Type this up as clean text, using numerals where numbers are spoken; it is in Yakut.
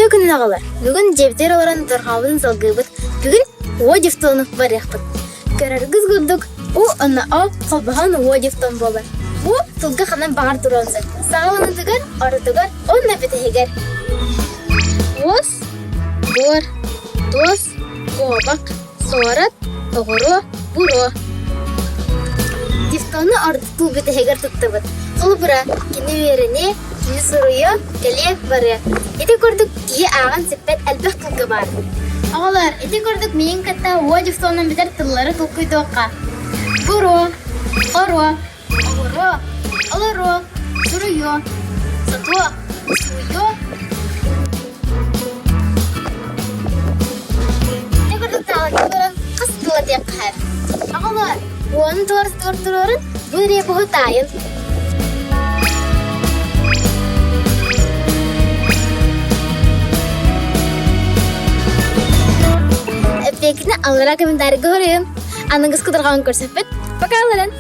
Үтүө күнүн оҕолор! Бүгүн дьиэбитигэр олорон дорҕообутун салгыыбыт. Бүгүн Уо дифтону барыахпыт. Көрөргүт курдук У уонна О холбоһон Уо дифтон буолар. У тылга ханан баҕар туруон сөп. Саҕаланыытыгар, ортотугар уонна бүтэһигэр. Уос, буор, туос, куобах, Суорат, оҕуруо, буруо. Дифтону ордук бүтэһигэр туттабыт. Холобура, кини үөрэниэ, кини суруйуо, кэлиэ, барыа. Ити курдук киһи ааҕан сиппэт элбэх тылга баар. Оҕолор, ити курдук миигин кытта уо дифтонун бүтэр тыллары толкуйдуохха. Буруо, хоруо, Оҕуруо, олоруо, суруйуо, сотуо, сууйуо. Ити курдук таалакка олорон хас тыла диэххэ сөп. Оҕолор, уону туор туруорун бу ребуһу таайын. Эппиэккитин аллараа комментарийга суруйун. Аныгыс кутурҕаҕын көрсөппүт. Пока, Лорен!